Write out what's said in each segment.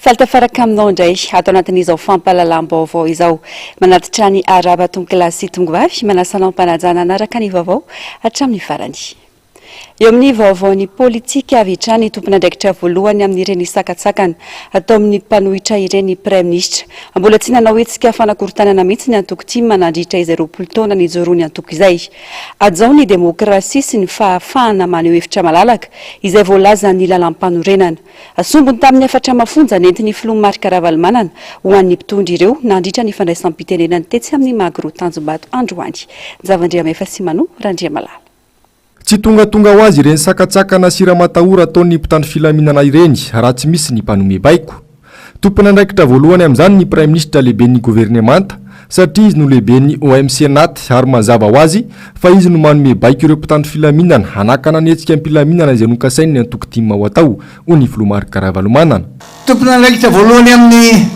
Faly tafaraka aminao indray ato anatin'izao fampahalalam-baovao izao. Manatitra ny arahaba tompokolahy sy tongovavy, manasa anao am-panajana hanaraka ny vaovao hatramin'ny farany. Eo amin'ny vaovaon'ny politika avy hatrany, tompon'andraikitra voalohany amin'ireny sakantsakana atao amin'ny mpanohitra ireny ny Praiminisitra. Mbola tsy nanao hetsika fanakorontanana mihitsy ny antoko tim nandritra izay 20 taona nijoroan'ny antoko izay. Hajao ny demokrasia sy ny fahafahana maneho hevitra malalaka izay voalazan'ny lalàmpanorenana. Sombiny tamin'ny hafatra mafonja nentin'ny filoha Marc Ravalomanana ho an'ny mpitondra ireo nandritra ny fandraisam-pitenenany tetsy amin'ny Magro Tanjombato androany. Javandriamahefa sy Mano Randriamalala. Tsy tongatonga ho azy ireny sakantsakana sy ramatahora ataon'ny mpitandro filaminana ireny raha tsy misy ny mpanome baiko. Tompon'andraikitra voalohany amin'izany ny Praiminisitra lehiben'ny governemanta satria izy no lehiben'ny OMC-Nat ary mazava ho azy fa izy no manome baiko ireo mpitandro filaminana hanakana ny hetsika am-pilaminana izay nokasain'ny antoko tim ho atao, hoy ny filoha Marc Ravalomanana. Tompon'andraikitra voalohany amin'ny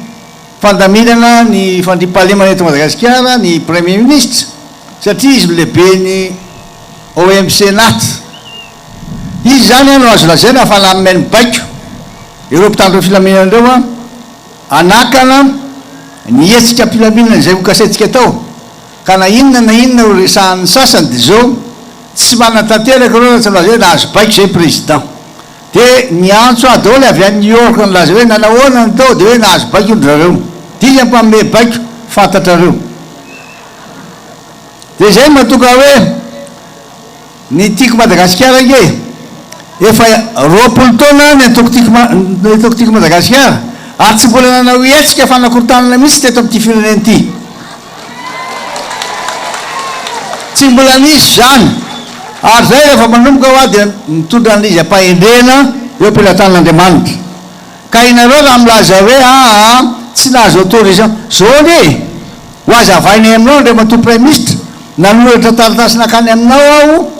fandaminana ny fandriampahalemana eto Madagasikara ny Premier Ministre satria izy no lehiben'ny OMC-Nat. Izy izany no azo lazaina fa nanome ny baiko ireo mpitandro ny filaminana ireo hanakana ny hetsika am-pilaminana izay hokasaintsika atao. Ka na inona na inona ho resahan'ny sasany dia izao, tsy manatanteraka ireo raha tsy milaza hoe nahazo baiko izay président. Dia niantso ahy daholo avy any New York nilaza hoe nanahoana ny tao dia hoe nahazo baiko ry zareo. Dia iza mpanome baiko? Fantatrareo. Dia izay no mahatonga hoe. Ny Tiako Madagasikara ange efa 20 taona ny antoko Tiako ny antoko Tiako Madagasikara ary tsy mbola nanao hetsika fanakorontanana mihitsy teto amin'ity firenena ity. Tsy mbola nisy izany. Ary izay rehefa manomboka hoa dia mitondra an'ilay izy am-pahendrena eo am-pelatanan'Andriamanitra. Ka ianareo raha milaza hoe aa tsy nahazo autorisation, zao anie e! Ho hazavainay aminao Andriamatoa Praiminisitra, nanoratra taratasy nankany aminao aho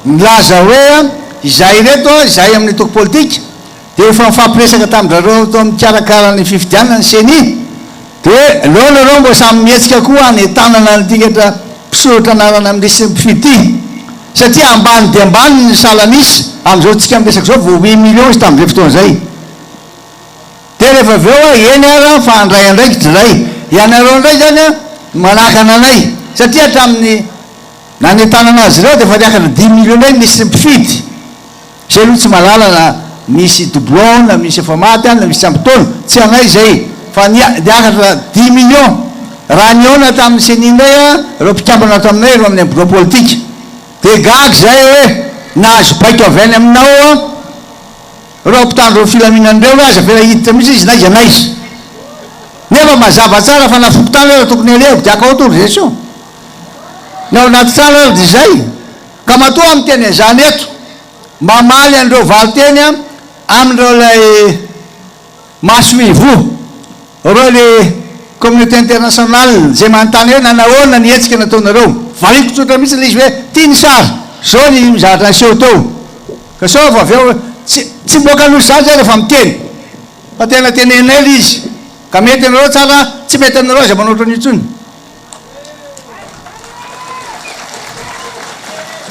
nilaza hoe izahay ireto, izahay amin'ny antoko politika dia efa nifampiresaka tamin-dRareo tao amin'ny mikarakara ny fifidianana, ny ceni, dia aleo nareo mba samy mihetsika koa hanentanana an'ity rehetra mpisoratra anarana amin'ny lisitry ny mpifidy ity satria ambany dia ambany ny salan'isa amin'izao tsika miresaka izao vao huit millions izy tamin'izay fotoana izay. Dia rehefa avy eo aho, eny ary aho fa handray andraikitra izay. Ianareo indray izany no manakana anay. Satria hatramin'ny nanentanana azy ireo dia efa niakatra dimy millions indray ny lisitry ny mpifidy. Izay aloha tsy mahalala na misy doublon na misy efa maty any na misy tsy ampy taona. Tsy anay izay. Fa niakatra dimy millions. Raha nihaona tamin'ny ceni indray ireo mpikambana ato aminay ireo amin'ny birao politika. Dia gaga izahay hoe nahazo baiko avy any aminao. Ireo mpitandro ny filaminana ireo hoe aza avela hiditra mihitsy izy n'aiza n'aiza. Nefa mazava tsara fa na fokontany aza tokony alehako dia akao autorisation. Ny ao anaty trano ary dia izay. Ka matoa aho miteny an'izany eto, mamaly an'ireo valinteny amin'ireo ilay masoivoho. Ireo le communauté internationale izay manontany hoe nanahoana ny hetsika nataonareo? Valiako tsotra mihitsy ilay izy hoe ty ny sary, zao ny zavatra niseho teo. Ka sao vao avy eo tsy tsy mivoaka nosy zany zay rehefa miteny fa tena teneninay ilay izy. Ka mety aminareo tsara, tsy mety aminareo aza manao ohatran'io intsony.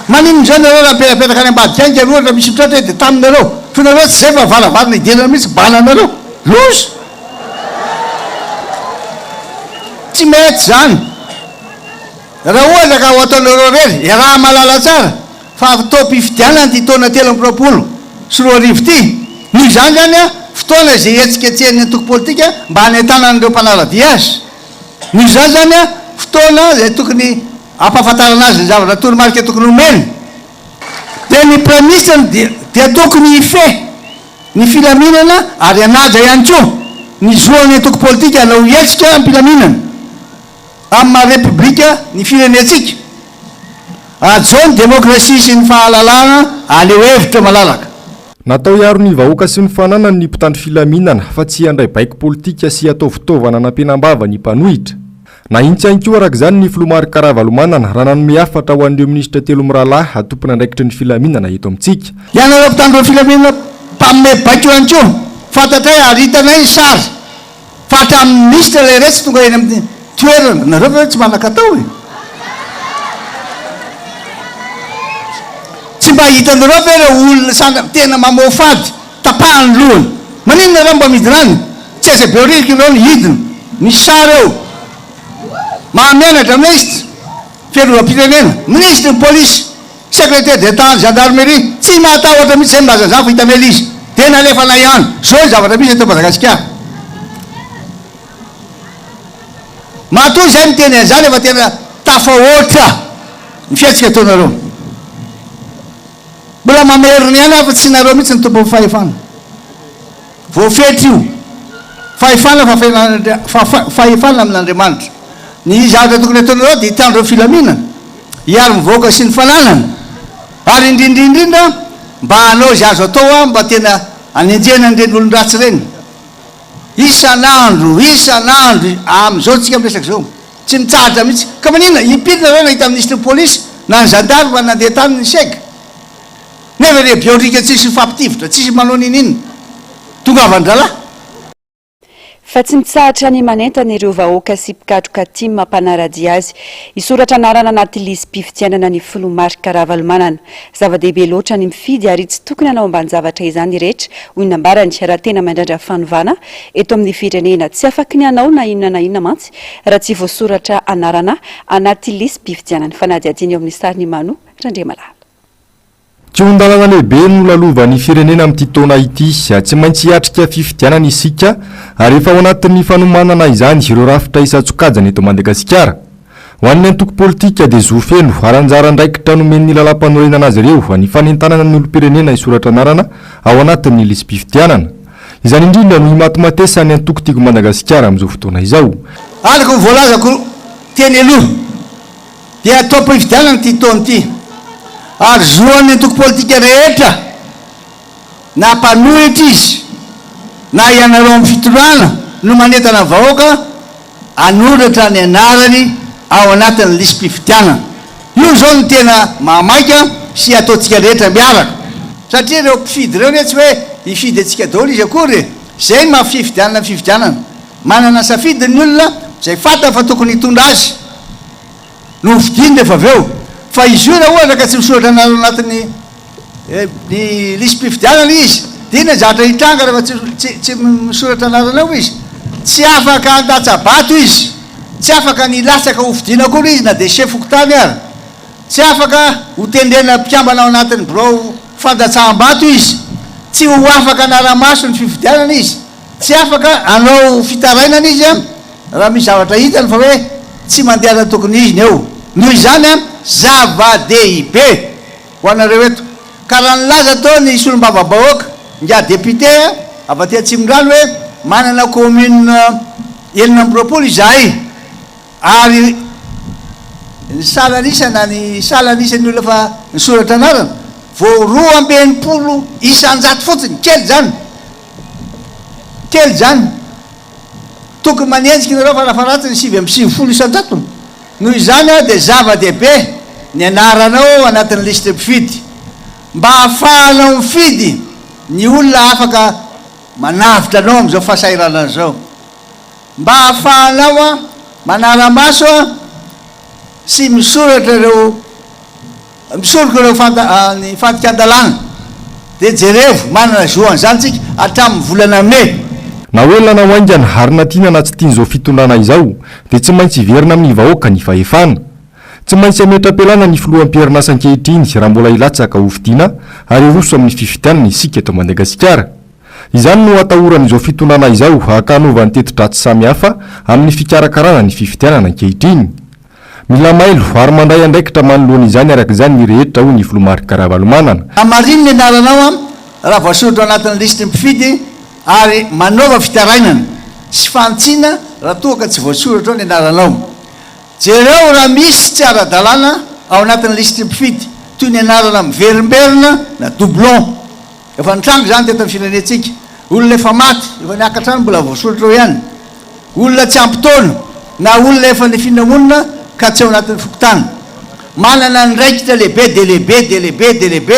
Maninona izany nareo raha mipetrapetraka any ambadika any ka ohatra misy mitratra hoe dia taminareo fa nareo tsy izay fa varavarana idirana mihitsy balanareo. Loza! Tsy mety izany. Raha ohatra ka ho ataonareo irery, iaraha-mahalala tsara fa fotoam-pifidianana ity taona 2023 ity. Noho izany izany, fotoana izay hihetsiketsehan'ny antoko politika mba hanentanana ireo mpanara-dia azy. Noho izany izany, fotoana izay tokony hampahafantarana azy ny zavatra toromarika tokony homeny, dia ny Praiminisitra no dia tokony hifehy ny filaminana ary hanaja ihany koa ny zoan'ny antoko politika hanao hetsika am-pilaminana amin'ny maha Repoblika ny firenentsika. Hajao ny demokrasia sy ny fahalalahana haneho hevitra malalaka. Natao hiaro ny vahoaka sy ny fananany ny mpitandro filaminana fa tsy handray baiko politika sy hatao fitaovana hanampenam-bava ny mpanohitra. Nahintsy ihany koa araka izany ny filoha Marc Ravalomanana raha nanome hafatra ho an'ireo minisitra telo mirahalahy tompon'andraikitry ny filaminana eto amintsika. Ianareo mpitandro ny filaminana mpanome baiko ihany koa, fantatray ary hitanay ny sary Fa hatramin'ny minisitra ilay iray tsy tonga eny amin'ny toerana. Nareo ve tsy manan-katao e? Tsy mba hitanareo ve ireo olona sanda tena mamoafady, tapahany lohany? Maninona nareo mba midina any? Tsy aiza Behoririka ireo no hidina. Misy sary eo. Mahamenatra minisitra fiarovam-pirenena, minisitry ny polisy, secrétaire d'Etat ny gendarmerie, tsy mahatahotra mihitsy zay milaza an'izany fa hitanay ilay izy. Dia nalefanay ihany. Zao ny zavatra misy eto Madagasikara. Matoa izay miteny an'izany efa tena tafahoatra ny fihetsika ataonareo. Mbola mamerina ihany aho fa tsy nareo mihitsy no tompon'ny fahefana. Voafetra io. Fahefana fa fahefana amin'Andriamanitra. Ny zavatra tokony ataonareo dia hitandro ny filaminana, hiaro ny vahoaka sy ny fananany, ary indrindra indrindra mba hanao izay azo atao mba tena hanenjehana an'ireny olon-dratsy ireny. Isan'andro, isan'andro, amin'izao tsika miresaka izao. Tsy mitsahatra mihitsy. Ka maninona? Impiry nareo nahita minisitry ny polisy na ny zandary mba nandeha tany ny seg? Nefa re biondrika tsisy mifampitifitra, tsisy manao niniana. Tongavan-dralahy. Fa tsy mitsahatra ny manentana ireo vahoaka sy mpikatroka tim mpanara-dia azy hisoratra anarana anaty lisi-pifidianana ny filoha Marc Ravalomanana. Zava-dehibe loatra ny mifidy ary tsy tokony hanao ambanin-javatra izany ny rehetra, hoy ny nambarany, raha tena miandrandra fanovana eto amin'ny firenena. Tsy afaky ny hanao na inona na inona mantsy raha tsy voasoratra anarana anaty lisi-pifidianana. Fanadihadiana eo amin'ny sarin'i Mano Randriamalala. Kihon-dalana lehibe no lalovan'ny firenena amin'ity taona ity. Tsy maintsy hiatrika fifidianana isika ary efa ao anatin'ny fanomanana izany ireo rafitra isan-tsokajiny eto Madagasikara. Ho an'ny antoko politika dia zo feno ary anjara andraikitra nomen'ny lalàmpanorenana azy ireo ny fanentanana ny olom-pirenena hisoratra anarana ao anatin'ny lisi-pifidianana. Izany indrindra no imatimatesan'ny antoko Tiako Madagasikara amin'izao fotoana izao. Araka ny voalazako teny aloha dia taom-pifidianana ity taona ity ary zo an'ny antoko politika rehetra na mpanohitra izy na ianareo amin'ny fitondrana no manentana ny vahoaka hanoratra ny anarany ao anatin'ny lisi-pifidianana. Io izao no tena mahamaika sy ataontsika rehetra miaraka. Satria ireo mpifidy ireo anie tsy hoe hifidy antsika daholo izy akory e! Izay no maha fifidianana ny fifidianana. Manana safidy ny olona izay fantany fa tokony hitondra azy no hofidiany rehefa avy eo. Fa izy io raha ohatra ka tsy misoratra anarana ao anatin'ny ny lisi-pifidianana izy, dia inona ny zavatra hitranga rehefa tsy tsy tsy misoratra anarana ao izy? Tsy afaka handatsa-bato izy, tsy afaka ny hilatsaka hofidiana akory izy na dia chef fokontany ary. Tsy afaka hotendrena mpikambana ao anatin'ny birao fandatsaham-bato izy, tsy ho afaka hanara-maso ny fifidianana izy, tsy afaka hanao fitarainana izy raha misy zavatra hitany fa hoe tsy mandeha araka ny tokony izy ny eo. Noho izany, zava-dehibe ho anareo eto. Ka raha nilaza teo ny solombavambahoaka, ingahy député avy aty Atsimondrano hoe manana commune 26 izahay ary ny salan'isa na ny salan'isan'ny olona efa nisoratra anarana vao 62% fotsiny, kely izany, kely izany. Tokony manenjika nareo farafaharatsiny 99 isan-jatony. Noho izany dia zava-dehibe ny anaranao ao anatin'ny lisitry mpifidy mba hahafahanao mifidy ny olona afaka manavotra anao amin'izao fahasahiranana izao. Mba hahafahanao manara-maso sy misoratra ireo Misoroka ireo fanta ny fandikan-dalàna dia jerevo, manana zo an'izany tsika hatramin'ny volana mey. Na ho ela na ho haingana ary na tiana na tsy tian'izao fitondrana izao dia tsy maintsy hiverina amin'ny vahoaka ny fahefana. Tsy maintsy hametra-pialana ny filoha am-perinasa ankehitriny raha mbola hilatsaka hofidiana ary hiroso amin'ny fifidianana isika eto Madagasikara. Izany no atahoran'izao fitondrana izao ka hanaovany teti-dratsy samihafa amin'ny fikarakarana ny fifidianana ankehitriny. Mila mailo ary mandray andraikitra manoloana izany araka izany ny rehetra hoy ny filoha Marc Ravalomanana. Hamarino ny anaranao raha voasoratra ao anatin'ny lisitry ny mpifidy ary manaova fitarainana sy fanitsiana raha toa ka tsy voasoratra ao ny anaranao. Jereo raha misy tsy ara-dalàna ao anatin'ny lisitry ny mpifidy, toy ny anarana miverimberina na doublon. Efa nitranga izany teto amin'ny firenentsika. Olona efa maty, efa niakatra any mbola voasoratra eo ihany. Olona tsy ampy taona na olona efa nifindra monina ka tsy ao anatin'ny fokontany. Manana andraikitra lehibe dia lehibe dia lehibe dia lehibe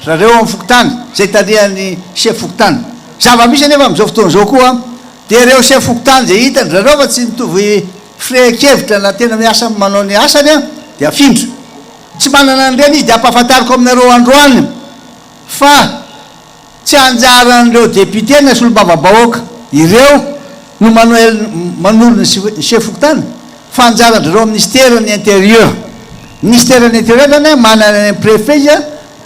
zareo ao amin'ny fokontany izay tarihan'ny chef fokontany. Zava-misy anefa amin'izao fotoana izao koa dia ireo chef fokontany izay hitan-dry zareo fa tsy mitovy firehan-kevitra na tena miasa manao ny asany dia afindra. Tsy manana an'ireny izy dia ampahafantariko aminareo androany fa tsy anjaran'ireo député na solombavambahoaka ireo. no manolo ny chef fokontany fa anjaran-drareo amin'ny minisiteran'ny intérieur. Minisiteran'ny intérieur zany manana ny préfet izy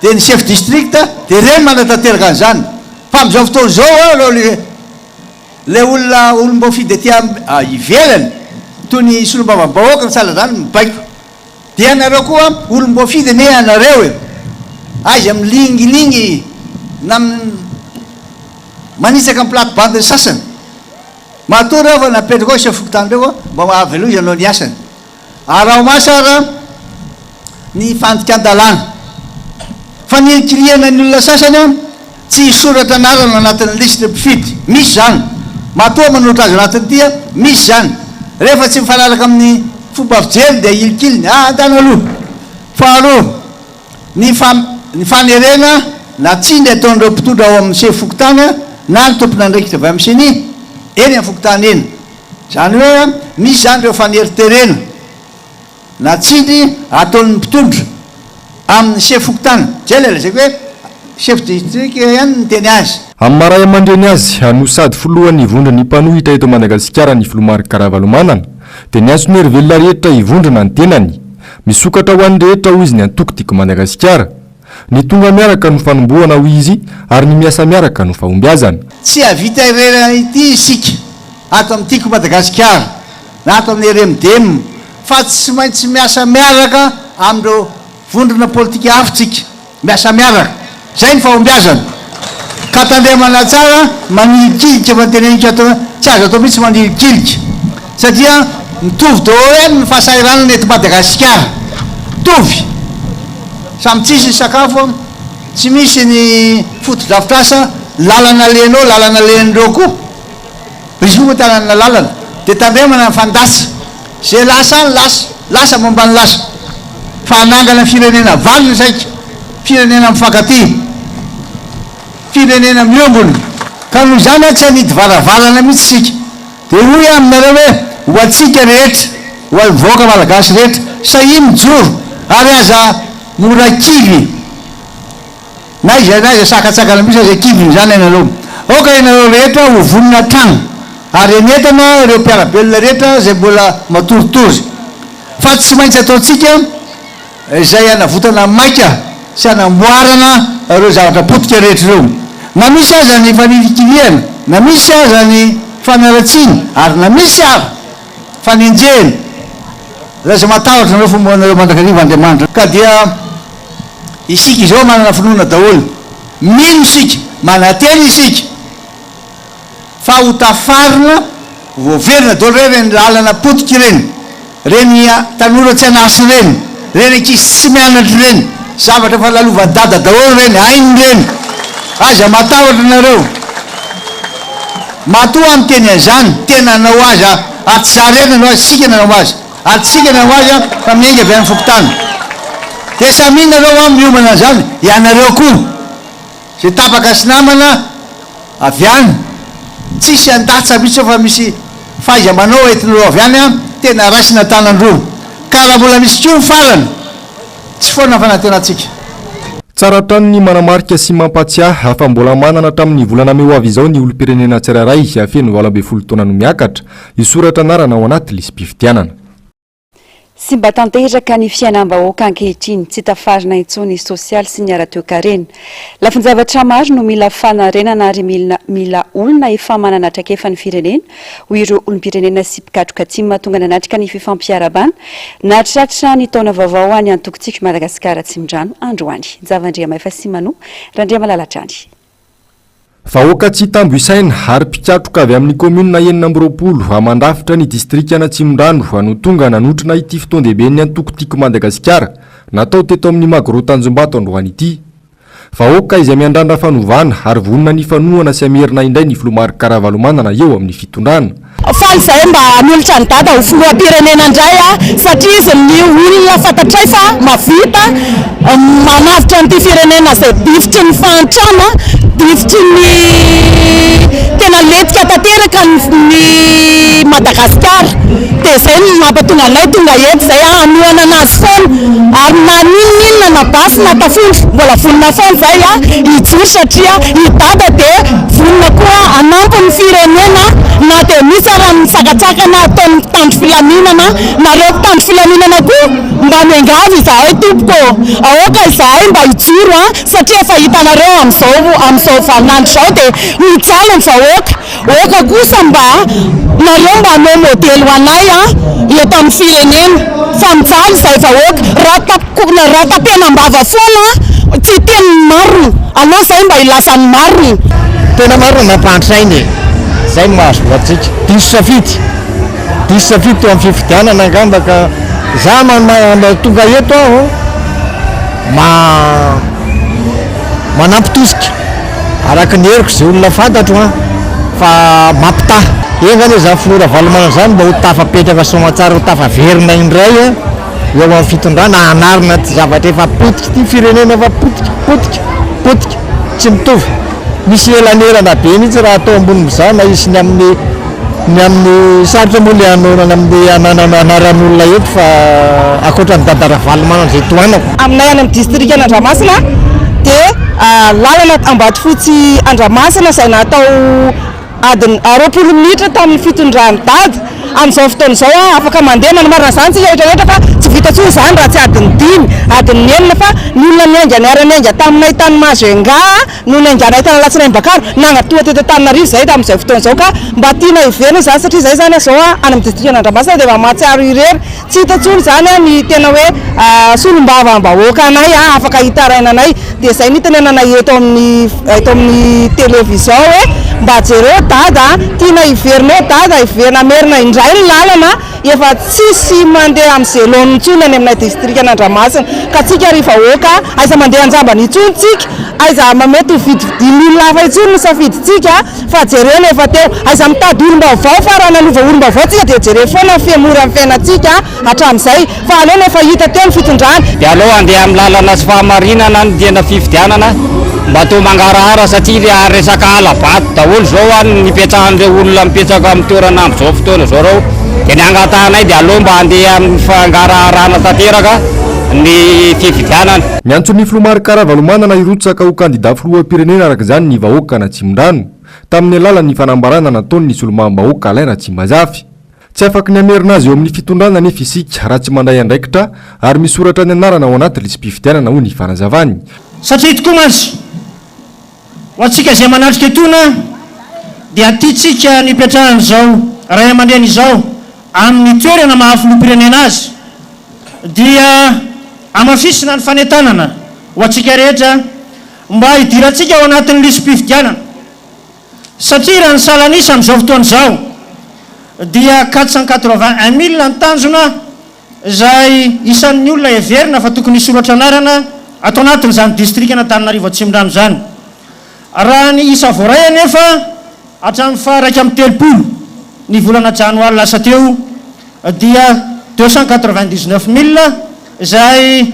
dia ny chef district dia ireny manatanteraka an'izany. Fa amin'izao fotoana izao ireo le le olona olom-boafidy aty ivelany toy ny solombavambahoaka ny sahalan'izany mibaiko. Dia ianareo koa olom-boafidy anie ianareo e! Aiza milingilingy na manitsaka ny plate bande ny sasany. Matoa ireo fa napetraka ao chef fokontany ireo mba avelao izy hanao ny asany. Araho maso ara ny fandikan-dalàna. Fanilikilihana ny olona sasany an, tsy hisoratra anarana ao anatin'ny lisitry ny mpifidy. Misy izany. Matoa manolotra azy ao anatin'ity an, misy izany. Rehefa tsy mifanaraka amin'ny fomba fijery dia ahilikiliny. Ah, andana aloha. Faharoa, ny ny fanerena na tsindry ataon'ireo mpitondra ao amin'ny sefo fokontany na ny tompon'andraikitra avy amin'ny ceni eny amin'ny fokontany eny. Izany hoe misy izany ireo faneriterena na tsindry ataon'ny mpitondra amin'ny sefo fokontany. Izay ilay lazaiko hoe chef district ihany no miteny azy. Amin'ny maha ray aman-dreny azy no sady filohan'ny vondron'ny mpanohitra eto Madagasikara ny filoha Marc Ravalomanana dia niantso ny herivelona rehetra hivondrona ny tenany. Misokatra ho an'ny rehetra hoy izy ny antoko Tiako Madagasikara. Ny tonga miaraka no fanombohana hoy izy ary ny miasa miaraka no fahombiazana. Tsy hahavita irery ity isika ato amin'ny Tiako Madagasikara na ato amin'ny RMDM fa tsy maintsy miasa miaraka amin'ireo vondrona politika hafa isika. Miasa miaraka. Zay ny fahombiazana. Ka tandremana tsara manilikilika fa ny teneniko ato tsy azo atao mihitsy manilikilika. Satria mitovy daholo ihany ny fahasahiranana eto Madagasikara. Mitovy. Samy tsisy ny sakafo, tsy misy ny fotodrafitrasa, lalana alehanao, lalana alehan'ireo koa. Izy koa moa te hanana lalana. Dia tandremana ny fandatsa. Ze lasa any lasa, lasa momba ny lasa. Fa hanangana firenena vanona saika, firenena mifankatia, firenena miombona. Ka noho izany tsy hanidy varavarana mihitsy isika. Dia hoy aho aminareo hoe, ho antsika rehetra, ho an'ny vahoaka malagasy rehetra, sahia mijoro ary aza mora kivy. Na aiza na aiza sakantsakana misy aza kiviny izany ianareo. Aoka ianareo rehetra ho vonona hatrany ary hanentana ireo mpiara-belona rehetra izay mbola matoritory fa tsy maintsy ataontsika izay hanavotana maika sy hanamboarana ireo zavatra potika rehetra ireo. Na misy aza ny fanilikilihana, na misy aza ny fanaratsiana ary na misy ara fanenjehana, aza matahotra nareo fa momba anareo mandrakariva Andriamanitra. Ka dia. Isika izao manana finoana daholo. Mino isika, manantena isika fa ho tafarina, ho voaverina daholo re ireny lalana potika ireny, ireny tanora tsy an'asa ireny, ireny ankizy tsy mianatra ireny, zavatra efa lalovan'i dada daholo ireny, hainy ireny. Aza matahotra nareo. Matoa aho miteny an'izany, tena hanao azy aho, ary tsy za irery nanao azy, isika nanao azy. Ary tsy isika nanao azy an, fa miainga avy any fokontany. Dia samia nareo an miomana an'izany, ianareo koa izay tapaka sy namana avy any, tsisy handatsa mihitsy ao fa misy fahaiza-manao entinareo avy any an, tena raisina an-tanan-droa. Ka raha mbola misy koa ny farany, tsy foana ny fanantenantsika. Tsara hatrany ny manamarika sy mampahatsiahy fa mbola manana hatramin'ny volana mey ho avy izao ny olom-pirenena tsirairay feno 18 taona no miakatra Hisoratra anarana ao anaty lisi-pifidianana. Simba tanteraka ny fiainam-bahoaka ankehitriny, tsy tafarina intsony ny sosialy sy ny ara-toekarena. Lafin-javatra maro no mila fanarenana ary mila mila olona efa manana traikefa ny firenena, hoy ireo olom-pirenena sy mpikatroka tim tonga nanatrika ny fifampiarahabana nahatratra ny taona vaovao any Antoko Tiako Madagasikara Atsimondrano androany. Njava Andriamaifa sy Mano Randriamalala hatrany. Vahoaka tsy tambo isaina ary mpikatroka avy amin'ny kaominina 26 mandrafitra ny distrikan'Atsimondrano no tonga nanotrona ity fotoan-dehiben'ny antoko Tiako Madagasikara natao teto amin'ny Magro Tanjombato androany ity. Vahoaka izay miandrandra fanovana ary vonona ny hifanohana sy hamerina indray ny filoha Marc Ravalomanana eo amin'ny fitondrana. Faly izahay mba hanolotra an'i Dada ho filoham-pirenena indray satria izy ny olona fantatray fa mahavita manavotra an'ity firenena izay difotry ny fahantrana, difotry ny tena lentika tanteraka ny. Madagasikara. Dia izay no mampatonga anay tonga eto izay hanohana anazy foana ary na n'inon'inona na basy na tafondro mbola vonona foana izay hijoro satria i Dada dia vonona koa hanampy ny firenena na dia misy ara ny sakantsakana ataon'ny mpitandro filaminana. Nareo mpitandro filaminana koa mba miangavy izahay tompoko ô, aoka izahay mba hijoro an, satria efa hitanareo amin'izao amin'izao vaninandro izao dia mijaly ny vahoaka, aoka kosa mba nareo mba hanao modely ho anay an eto amin'ny firenena fa mijaly izahay vahoaka, raha tap raha tapenam-bava foana tsy hiteny ny marina, aleo izahay mba hilaza ny marina. Tena marina mampahantra aina e! Zay no mahazo antsika. Diso safidy. Diso safidy teo amin'ny fifidianana angamba ka za tonga eto aho ma manampy tosika araka ny heriko izay olona fantatro an fa mampitaha. Enga anie izany filoha Ravalomanana izany mba ho tafapetraka soamantsara ho tafaverina indray an eo amin'ny fitondrana hanarina ity zavatra efa potika ity firenena efa potika potika potika tsy mitovy misy elanelana be mihitsy raha atao ambonin'izany na hisy ny amin'ny Ny amin'ny sarotra moa le hanoanana amin'ny ananana anaran'olona eto fa ankoatra an'i Dada Ravalomanana izay tohanako. Aminay any amin'ny distrikan'Andramasina dia lalana Ambatofotsy Andramasina izay natao adiny 20 minitra tamin'ny fitondran'i Dada, amin'izao fotoana izao afaka mandeha, manamarina izany isika rehetra rehetra fa tsy vita intsony izany raha tsy adiny dimy, adiny enina fa ny olona niainga niara-niainga taminay tany Majunga no niainganay tany Alatsinainy Bakaro, nangatona teto Antananarivo izahay tamin'izay fotoana izao ka mba tiana hiverina izany satria izahay izany izao any amin'ny distrikan'Andramasina dia mba mahatsiaro irery, tsy hita intsony izany ny tena hoe solombavambahoaka anay afaka hitaraina anay, dia izay no itenenanay eto amin'ny eto amin'ny télévision hoe mba jereo Dada a, tiana hiverina eo Dada, hiverina hamerina indray ny lalana. Efa tsisy mandeha amin'ny zelone intsony any aminay distrikan'Andramasina ka tsika ry vahoaka aiza mandeha anjambany intsony tsika, aiza mety ho vidividin'olona hafa intsony ny safidintsika fa jereo ny efa teo, aiza mitady olom-baovao fa raha nanova olom-baovao tsika dia jereo foana ny fihemoran'ny fiainantsika hatramin'izay fa aleo ny efa hita teo ny fitondrana. Dia aleo handeha amin'ny lalana sy fahamarinana ny tena fifidianana mba atao mangarahara satria le resaka hala-bato daholo izao an ny nipetrahan'ireo olona mipetraka amin'ny toerana amin'izao fotoana izao ireo dia ny angatahanay dia aleo mba handeha amin'ny fangaraharana tanteraka ny fifidianana. Miantso ny filoha Marc Ravalomanana hirotsaka ho kandida filoham-pirenena araka izany ny vahoakan'Atsimondrano, tamin'ny alalan'ny fanambarana nataon'ny solombavambahoaka Alain Ratsimbazafy. Tsy afaky ny hamerina azy eo amin'ny fitondrana anefa isika raha tsy mandray andraikitra ary misoratra ny anarana ao anaty lisi-pifidianana, hoy ny fanazavany. Satria tokoa mantsy, ho antsika izay manatrika etoana dia tiantsika ny hipetrahan'izao ray aman-dreny izao amin'ny toerana maha filoham-pirenena azy dia hamafisina ny fanentanana ho antsika rehetra mba hidirantsika ao anatin'ny lisi-pifidianana. Satria raha ny salan'isa amin'izao fotoana izao dia 481 mille ny tanjona izay isan'ny olona heverina fa tokony hisoratra anarana ato anatin'izany distrikan'Antananarivo Atsimondrano izany. Raha ny isa voaray anefa hatramin'ny faha 31 ny volana janoary lasa teo dia 299 mille izay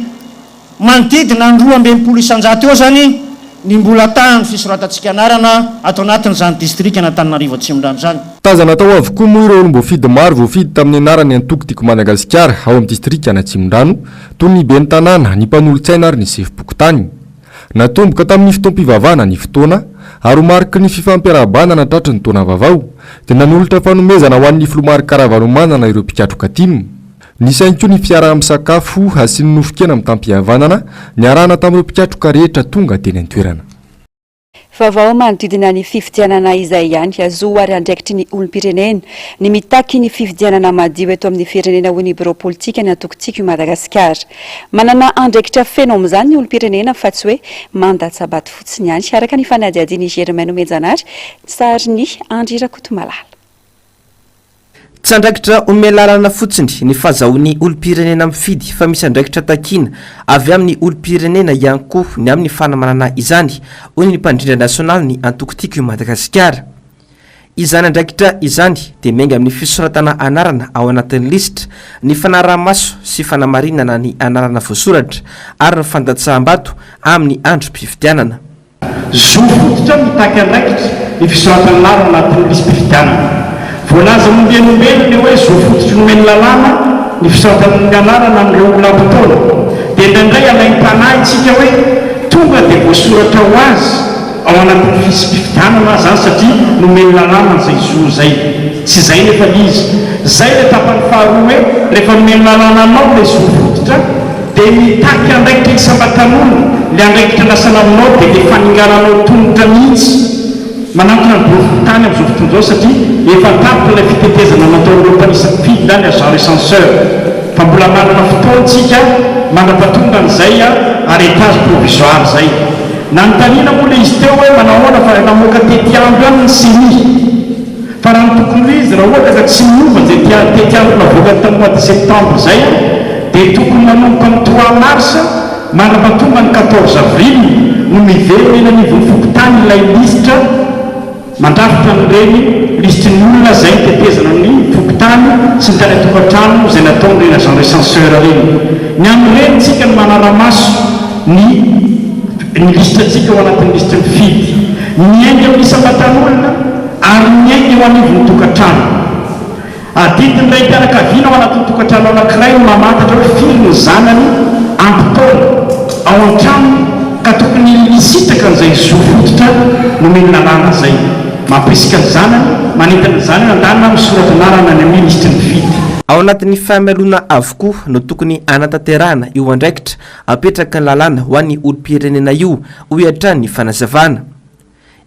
Manodidina ny 62% eo izany ny mbola tahan'ny fisoratantsika anarana ato anatin'izany distrikan'Antananarivo Atsimondrano izany. Tazana tao avokoa moa ireo olom-boafidy maro voafidy tamin'ny anaran'ny antoko Tiako Madagasikara ao amin'ny distrikan'Atsimondrano, toy ny ben'ny tanàna, ny mpanolotsaina ary ny sefom-pokontany. Natomboka tamin'ny fotoam-pivavahana ny fotoana ary ho mariky ny fifampiarahabana natratry ny taona vaovao dia nanolotra fanomezana ho an'ny filoha Marc Ravalomanana ireo mpikatroka tim. Nisy ihany koa ny fiaraha-misakafo sy ny nofon-kena mitam-pihavanana niarahana tamin'ireo mpikatroka rehetra tonga teny an-toerana. Vaovao manodidina ny fifidianana izay ihany, zo ary andraikitry ny olom-pirenena ny mitaky ny fifidianana madio eto amin'ny firenena hoy ny birao politika ny antoko Tiako i Madagasikara. Manana andraikitra feno amin'izany ny olom-pirenena fa tsy hoe mandatsa-bato fotsiny ihany, araka ny fanadihadian'i Germain Nomenjanahary, sarin'i Andry Rakotomalala. Tsy andraikitra omen-lalana fotsiny ny fahazahoan'ny olom-pirenena mifidy fa misy andraikitra takiana avy amin'ny olom-pirenena ihany koa ny amin'ny fanamanana izany, hoy ny mpandrindra nasionalin'ny antoko Tiako i Madagasikara. Izany andraikitra izany dia miainga amin'ny fisoratana anarana ao anatin'ny lisitra, ny fanaraha-maso sy fanamarinana ny anarana voasoratra ary ny fandatsaham-bato amin'ny androm-pifidianana. Zo fototra mitaky andraikitra ny fisoratana anarana anatin'ny lisi-pifidianana. Voalaza ombieny ombieny ny hoe zo fototry nomen'ny lalàna ny fisoratana ny anarana amin'ireo olona ampy taona. Dia indraindray alaim-panahy isika hoe tonga dia voasoratra ho azy ao anatin'ny fisi-pifidianana izany satria nomen'ny lalàna an'izay zo izay. Tsy izay nefa ilay izy. Izay ilay tapany faharoa hoe rehefa nomen'ny lalàna anao ilay zo fototra dia mitaky andraikitra isam-batan'olona. Ilay andraikitra andrasana aminao dia ilay faningananao tongotra mihitsy. Manantona ny boriborintany amin'izao fotoana izao satria efa tapitra ilay fitetezana nataon'ireo mpanisa mpifidy na ny agent recenseur fa mbola manana fotoana tsika mandrapatonga an'izay arrêtage provisoire izay. Nanontaniana moa ilay izy teo hoe manahoana fa namoaka tetiandro ihany ny ceni fa raha ny tokony ho izy raha ohatra ka tsy miova izay tetiandro navoakany tamin'ny mois de septembre izay dia tokony manomboka amin'ny trois mars Mandra-pahatonga ny quatorze avril no miverina eny anivon'ny fokontany ilay lisitra mandrafitra an'ireny lisitry ny olona izay nitetezana ny fokontany sy ny tany an-tokantrano izay nataon'ireny agent recenseur ireny. Ny amin'ireny tsika no manara-maso ny ny lisitrantsika ao anatin'ny lisitry ny mpifidy. Miainga amin'ny isam-batan'olona ary miainga eo anivon'ny tokantrano. Adidin'ny raim-pianakaviana ao anatin'ny tokantrano anankiray ny mamantatra hoe firy ny zanany ampy taona ao an-tranony ka tokony hisitraka an'izay zo fototra nomen'ny lalàna izay. Mampirisika ny zanany, manentana ny zanany handalina misoratra anarana any amin'ny lisitry ny mpifidy. Ao anatin'ny fahamelona avokoa no tokony hanatanterahana io andraikitra apetraky ny lalàna ho an'ny olom-pirenena io, hoy hatrany ny fanazavana.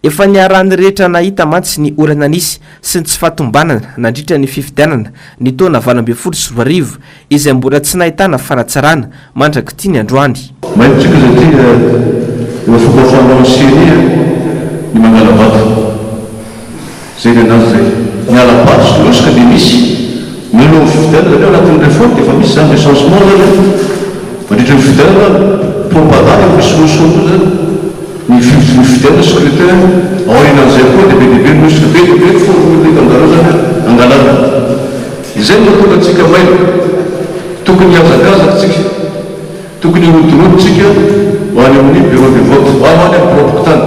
Efa niarahan'ny rehetra nahita mantsy ny olana nisy sy ny tsy fahatombanana nandritra ny fifidianana ny taona 2018 izay mbola tsy nahitana fanatsarana mandrak'ity ny androany. Mailo tsika satria efa fomba fanaon'ny ceni ny mangala vato. Zay ny anazy zay. Ny hala-bato sy ny hosoka dia misy. Mialohan'ny fifidianana zany ao anatin'ny réforme dia efa misy zany recensement zany an. Mandritra ny fifidianana propagande efa misy hosoka koa zany. Ny fifidianana scrutin aorianan'izay koa dia be dia be ny hosoka. Be dia be ny formule hitan-jareo zany an angalana. Izay no mahatonga antsika mailo. Tokony hihazakazaka tsika. Tokony hirodorodo tsika ho any amin'ny bureau de vote, ho any amin'ny biraom-pokontany.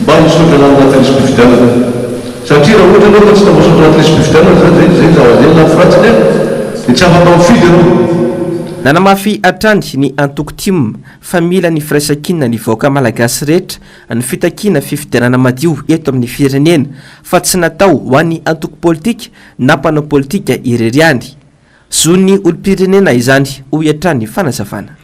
Mba hisaotra anao anaty lisi-pifidianana. Satria raha ohatra ianao ka tsy tafasôtra anaty lisi-pifidianana izany, izay izay zava-dehibe ny lafy ratsiny an, dia tsy afaka mifidy ianao. Nanamafy hatrany ny antoko tim fa mila ny firaisankina ny vahoaka malagasy rehetra ny fitakiana fifidianana madio eto amin'ny firenena fa tsy natao ho an'ny antoko politika na mpanao politika irery ihany. Zon'ny olom-pirenena izany, hoy hatrany ny fanazavana.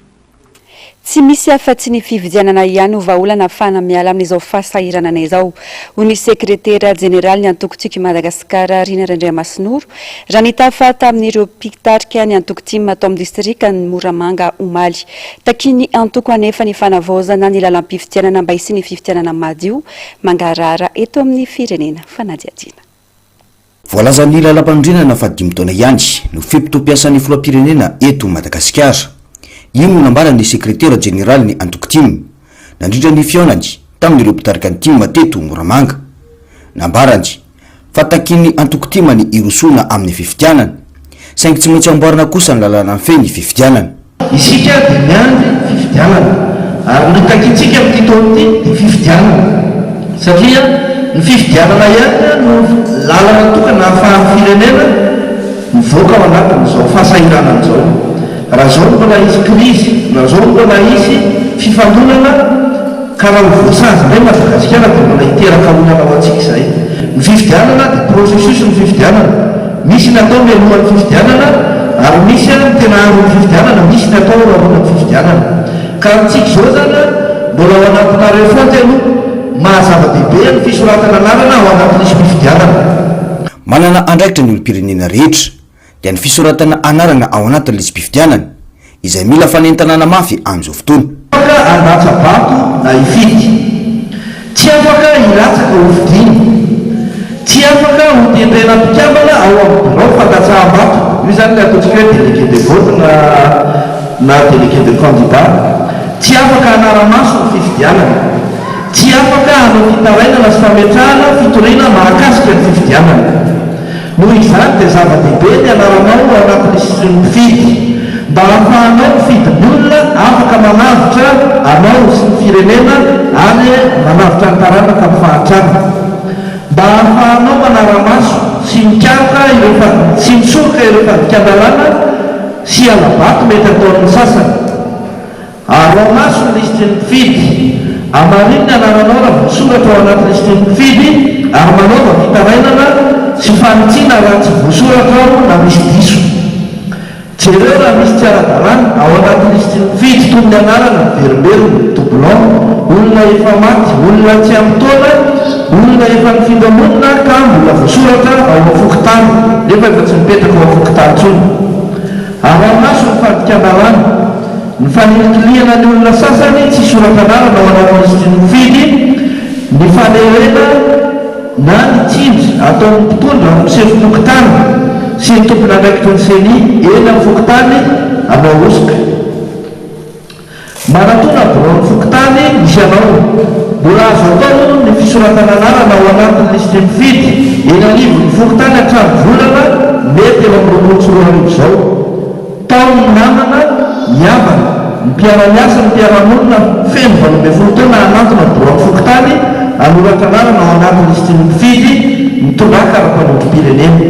Tsy misy afa-tsy ny fividianana ihany ho vahaolana ahafahana miala amin'izao fahasahiranana izao, hoy ny sekretera jeneralin'ny antoko Tiako i Madagasikara, Rina Randriamasinoro, raha nitafa tamin'ireo mpitarika ny antoko tim tao amin'ny distrikan'i Moramanga omaly. Takian'ny antoko anefa ny fanavaozana ny lalam-pifidianana mba hisian'ny fifidianana madio mangarahara eto amin'ny firenena. Fanadihadiana. Voalazan'ny lalàmpanorenana fa dimy taona ihany no fe-potoam-piasan'ny filoham-pirenena eto Madagasikara. Io no nambaran'ny sekretera jeneralin'ny antoko tim, nandritra ny fihaonany tamin'ireo mpitarika ny tim teto Moramanga. Nambarany fa takian'ny antoko tim ny hirosoana amin'ny fifidianana, saingy tsy maintsy amboarina kosa ny lalàna mifehy ny fifidianana. Isika dia miandry fifidianana ary ny takintsika amin'ity taona ity dia fifidianana satria ny fifidianana ihany no lalana tokana ahafahan'ny firenena mivoaka ao anatin'izao fahasahiranana izao. Raha izao no mbola hisy krizy, raha izao no mbola hisy fifandonana ka raha ho voasazy indray Madagasikara dia mbola hiteraka olana ho antsika izay. Ny fifidianana dia processus ny fifidianana. Misy ny atao mialohan'ny fifidianana ary misy ny tena andron'ny fifidianana, misy ny atao aorian'ny fifidianana. Ka amintsika izao izany mbola ao anatina refonte aloha maha zava-dehibe ny fisoratana anarana ao anaty lisi-pifidianana. Manana andraikitra ny olom-pirenena rehetra dia ny fisoratana anarana ao anatin'ny lisi-pifidianana, izay mila fanentanana mafy amin'izao fotoana. Afaka handatsa-bato na hifidy. Tsy afaka hilatsaka hofidiana. Tsy afaka hotendrena mpikambana ao amin'ny birao fandatsaham-bato, io izany ilay ataontsika hoe délégué de vote na na délégué de candidat. Tsy afaka hanara-maso ny fifidianana. Tsy afaka hanao fitarainana sy fametrahana fitoriana mahakasika ny fifidianana. Noho izany dia zava-dehibe ny anaranao ao anaty lisitry ny mpifidy, mba hahafahanao mifidy ny olona afaka manavotra anao sy ny firenena ary manavotra ny taranaka amin'ny fahantrana. Mba hahafahanao manara-maso sy mikaroka ireo sy misoroka ireo fandikan-dalàna sy hala-bato mety ataon'ny sasany. Araho maso ny lisitry ny mpifidy. Hamarino ny anaranao raha voasoratra ao anaty lisitry ny mpifidy ary manaova fitarainana sy fanitsiana raha tsy voasoratra ao na misy diso. Jereo raha misy tsy ara-dalàna ao anaty lisitry ny mpifidy toy ny anarana miverimberina, doublon, olona efa maty, olona tsy ampy taona, olona efa nifindra monina ka mbola voasoratra ao amin'ny fokontany nefa efa tsy mipetraka ao amin'ny fokontany intsony. Arahi-maso ny fandikan-dalàna, ny fanilikilihana ny olona sasany tsy hisoratra anarana ao anaty lisitry ny mpifidy, ny fanerena na ny tsindry ataon'ny mpitondra amin'ny sefom-pokontany sy ny tompon'andraikitry ny Ceni eny amin'ny fokontany hanao hosoka. Manatona biraon'ny fokontany misy anao. Mbola azo atao ny fisoratana anarana ao anatin'ny lisitry ny mpifidy eny anivon'ny fokontany hatramin'ny volana mey 2023 izao. Tao ny namana, ny havana, ny mpiara-miasa, ny mpiara-monina feno 18 taona hanantona biraon'ny fokontany hanoratra anarana ao anatin'ny lisitry ny mpifidy mitondrà kara-panondrom-pirenena.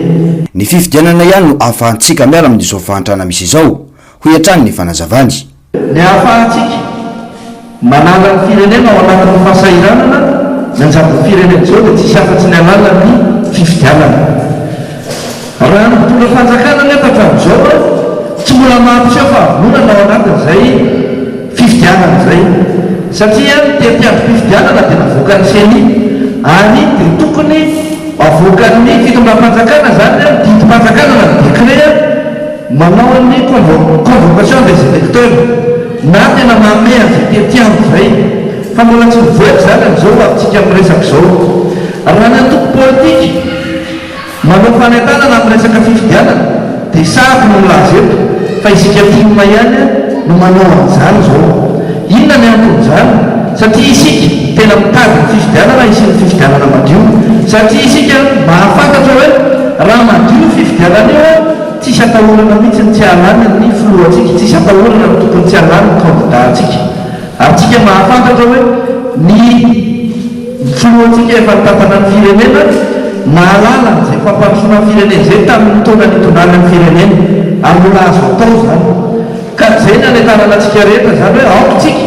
Ny fifidianana ihany no ahafahantsika miala amin'izao fahantrana misy izao, hoy hatrany ny fanazavany. Ny ahafahantsika manala ny firenena ao anatin'ny fahasahiranana mianjady ny firenena izao dia tsisy afa-tsy ny alalan'ny fifidianana. Raha ny mpitondra fanjakana anefa hatramin'izao tsy mbola mampiseho fahavononana ao anatin'izay fifidianana izay satria ny tetiandrom-pifidianana dia navoakan'ny ceni ary dia tokony avoakan'ny fitondram-panjakana izany ny didim-panjakana na ny décret Manao ny convocation des electeurs na tena manome an'izay tetiandro izay fa mbola tsy mivoaka izany amin'izao amintsika miresaka izao. Raha ny antoko politika manao fanentanana amin'ny resaka fifidianana dia sahako no milaza eto fa isika tim ihany no manao an'izany izao. Inona ny anton'izany? Satria isika tena mitady ny fifidianana hisian'ny fifidianana madio. Satria isika mahafantatra hoe raha madio io fifidianana io, Tsisy atahorana mihitsy ny tsy hahalany ny filohantsika, tsisy atahorana ny tokony tsy hahalany ny candidat-ntsika. Ary tsika mahafantatra hoe ny filohantsika efa nitantana ny firenena, mahalala an'izay fampandrosoana ny firenena izay tamin'ny taona nitondrany ny firenena. Ary mbola azo atao izany. Ka izay ny hanentanana antsika rehetra izany hoe aoka tsika.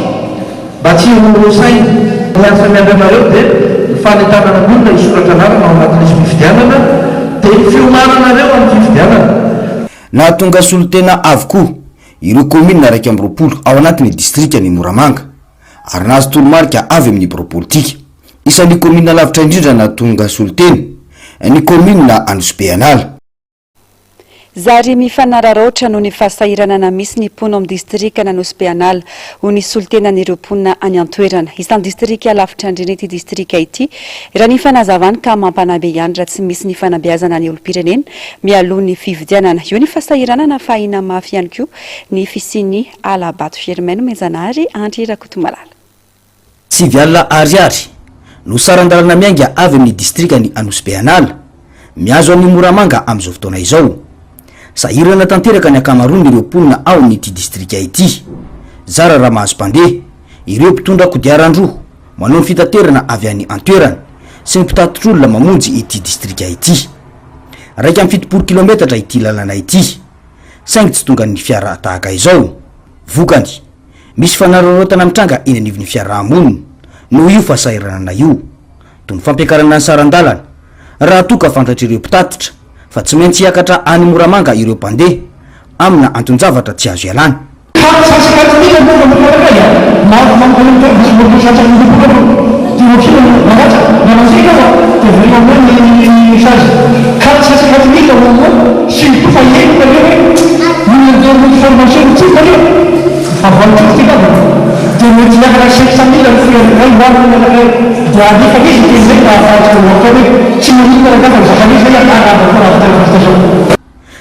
Mba tsy ho saina. Ny asa miandry anareo dia ny fanentanana ny olona hisoratra anarana ao anaty lisi-pifidianana, dia ny fiomananareo amin'ny fifidianana. Nahatonga solontena avokoa ireo kaominina 21 ao anatin'ny distrikan'i Moramanga ary nahazo toromarika avy amin'ny birao politika. Isan'ny kaominina lavitra indrindra nahatonga solontena ny kaominina Anosibe An'ala. Zary mifanararaotra noho ny fahasahiranana misy ny mponina ao amin'ny distrikan'Anosibe An'ala, hoy ny solontenan'ireo mponina any an-toerana. Isan'ny distrika lavitra indrindra ity distrika ity, raha ny fanazavany ka mampanahy be ihany raha tsy misy ny fanabeazana ny olom-pirenena mialoha ny fifidianana. Eo ny fahasahiranana fa ahiana mafy ihany koa ny fisian'ny hala-bato. Germaine Nomenjanahary, Andry Rakotomalala. 90 ariary no saran-dalana miainga avy amin'ny distrikan'i Anosibe An'ala, mihazo an'i Moramanga amin'izao fotoana izao. Sahirana tanteraka ny ankamaroan'ireo mponina ao amin'ity distrika ity. Zara raha mahazo mpandeha, ireo mpitondra kodiaran-droa manao ny fitaterana avy any an-toerana sy ny mpitatitr'olona mamonjy ity distrika ity. 71 kilaometatra ity lalana ity, saingy tsy tongan'ny fiara tahaka izao. Vokany, Misy fanararaotana mitranga eny anivon'ny fiaraha-monina noho io fahasahiranana io, toy ny fampiakarana ny saran-dalana, raha toa ka fantatr'ireo mpitatitra fa tsy maintsy hiakatra any Moramanga ireo mpandeha, amina anton-javatra tsy azo ialana.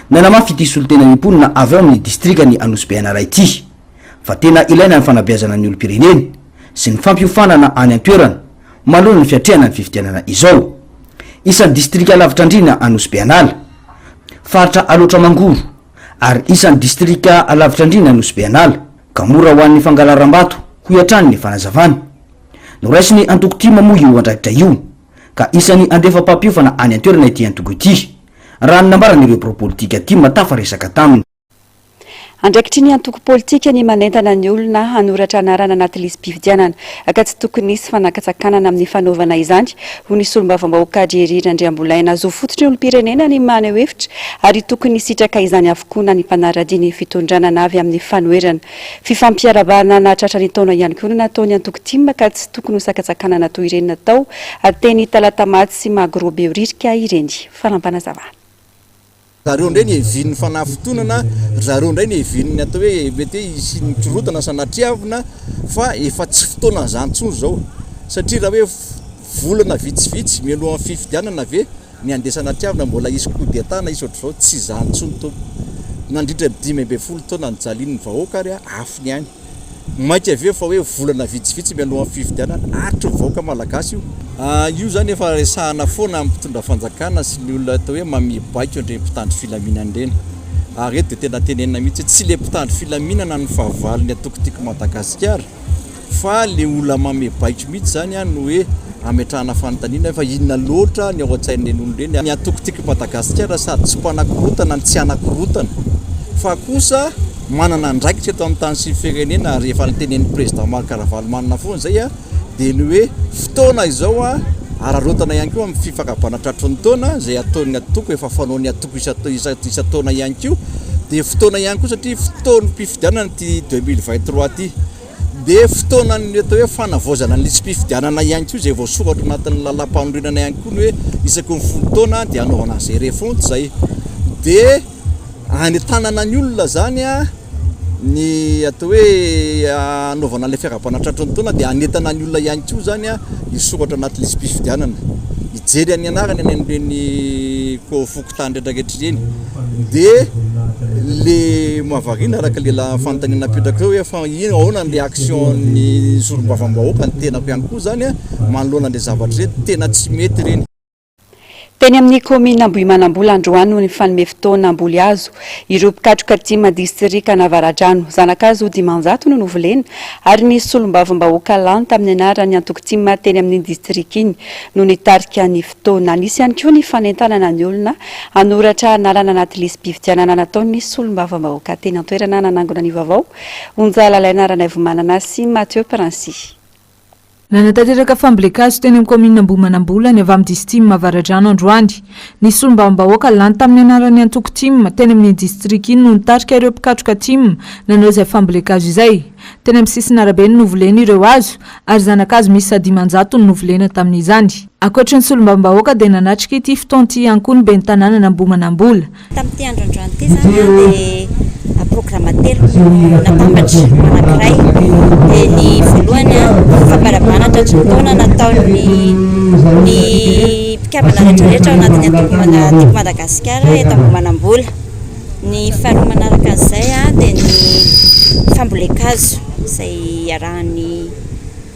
Nanamafy ity solontenan'ny mponina avy ao amin'ny distrikan'i Anosibe An'Ala ity fa tena ilaina ny fanabeazana ny olom-pirenena sy ny fampiofanana any an-toerana manoloana ny fiatrehana ny fifidianana izao. Isan'ny distrika lavitra andriana Anosibe An'Ala, faritra Alaotra Mangoro ary isan'ny distrika lavitra andriana Anosibe An'Ala ka mora ho an'ny fangalaram-bato, hoy hatrany ny fanazavana. Noraisin'ny antoko tim moa io andraikitra io ka isan'ny handefa mpampiofana any an-toerana ity antoko ity. raha ny nambaran'ireo mpiray politika tim tafaresaka taminy. Andraikitry ny antoko politika ny manentana ny olona hanoratra anarana anaty lisi-pifidianana ka tsy tokony hisy fanakatsakanana amin'ny fanaovana izany, hoy ny solombavambahoaka Jerry Randriambolaina. Zo fototry ny olom-pirenena ny maneho hevitra ary tokony hisitraka izany avokoa na ny mpanara-dia ny fitondrana na avy amin'ny fanoherana. Fifampiarahabana nahatratra ny taona ihany koa no nataon'ny antoko tim ka tsy tokony ho sakatsakanana toy ireny natao teny Talatamaty sy Magro Behoririka ireny. Fanampanazavan. Zareo indray ny hevian'ny fanafintohinana, ry zareo indray ny hevian'ny atao hoe mety hoe hisian'ny korontana sanatriavina fa efa tsy fotoanan'izany intsony izao satria raha hoe volana vitsivitsy mialohan'ny fifidianana ve ny handeha sanatriavina mbola hisy coup d'etat na hisy ohatr'izao, tsy izany intsony tompoko. Nandritra ny 15 taona nijalian'ny vahoaka ary afo ny ainy. Mainka avy eo fa hoe volana vitsivitsy mialohan'ny fifidianana, aritry ny vahoaka malagasy io. Io izany efa resahana foana amin'ny mpitondra fanjakana sy ny olona atao hoe mamia baiko an'ireny mpitandro filaminana ireny. Ary eto dia tena tenenina mihitsy hoe tsy ilay mpitandro filaminana no fahavalon'ny antoko Tiako Madagasikara fa ilay olona mamia baiko mihitsy izany no hoe ametrahana fanontaniana hoe fa inona loatra ny ao an-tsain'ireny olona ireny. Ny antoko Tiako Madagasikara sady tsy mpanakorontana no tsy hanakorontana fa kosa manana andraikitra eto amin'ny tany sy ny firenena ary efa notenenin'ny président Marc Ravalomanana foana izay dia ny hoe fotoana izao araraotana ihany koa amin'ny fifankabana tratry ny taona izay ataon'ny antoko efa fanaon'ny antoko isan-taona ihany koa dia fotoana ihany koa satria fotoam-pifidianana ity 2023 ity dia fotoanan'ny atao hoe fanavaozana ny lisi-pifidianana ihany koa izay voasoratra anatin'ny lalàmpanorenana ihany koa ny hoe isaky ny folo taona dia hanaovana an'izay refonte izay dia Anentanana ny olona zany ny atao hoe anaovana ilay fiarahabana tratry ny taona dia anentana ny olona ihany koa zany hisoratra anaty lisi-pifidianana, hijery ny anarany any amin'ireny fokontany rehetra rehetra ireny. Dia le mahavariana araka le fanontaniana napetraka eo hoe fa ino ahoana ny réaction-n'ny solombavambahoaka, ny tenako ihany koa zany manoloana an'ireny zavatra ireny, tena tsy mety ireny. Teny amin'ny kaominina Ambohimanambola androany no nifanome fotoana hamboly hazo ireo mpikatroka tim distrikan'Avaradrano. Zana-kazo 500 no novolena ary ny solombavambahoaka lany tamin'ny anaran'ny antoko tim teny amin'iny distrika iny no nitarika ny fotoana. Nisy ihany koa ny fanentanana ny olona hanoratra anarana anaty lisi-pifidianana nataon'ny solombavambahoaka teny an-toerana nanangona ny vaovao, Onja Lalaina Ranaivomanana sy Mathieu Princy. Nanatanteraka fambolen-kazo teny amin'ny kaominina Ambohimanambola ny avy amin'ny district Avaradrano androany. Ny solombavambahoaka lany tamin'ny anaran'ny antoko tim teny amin'iny distrika iny no nitarika ireo mpikatroka tim nanao izay fambolen-kazo izay. Teny amin'ny sisin'arabe no novolena ireo hazo ary zana-kazo miisa 500 no novolena tamin'izany. Ankoatry ny solombavambahoaka dia nanatrika ity fotoana ity ihany koa ny ben'ny tanànan'Ambohimanambola. Tamin'ity andro androany ity izany dia programa telo no natambatra ho anankiray. Dia ny voalohany fampiarahabana tratry ny taona nataon'ny ny mpikambana rehetrarehetra ao anatin'ny antoko Tiako Madagasikara eto Ambohimanambola. Ny faharoa manaraka an'izay dia ny fambolen-kazo izay iarahan'ny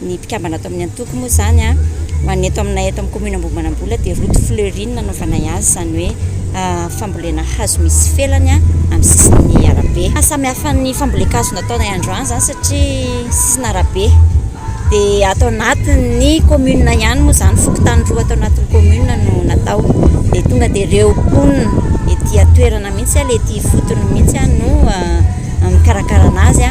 Ny mpikambana ato amin'ny antoko moa izany an, ho an'ny eto aminay eto amin'ny commune Ambohimanambola dia route fleurie no nanaovanay azy, izany hoe fambolena hazo misy felany amin'ny sisin'ny arabe. Samy hafa ny fambolen-kazo nataonay androany izany satria sisin'arabe dia ato anatin'ny commune ihany moa izany, fokontany roa ato anatin'ny commune no natao, dia tonga dia ireo mponina ety an-toerana mihitsy, ilay ety ifotony mihitsy no mikarakara anazy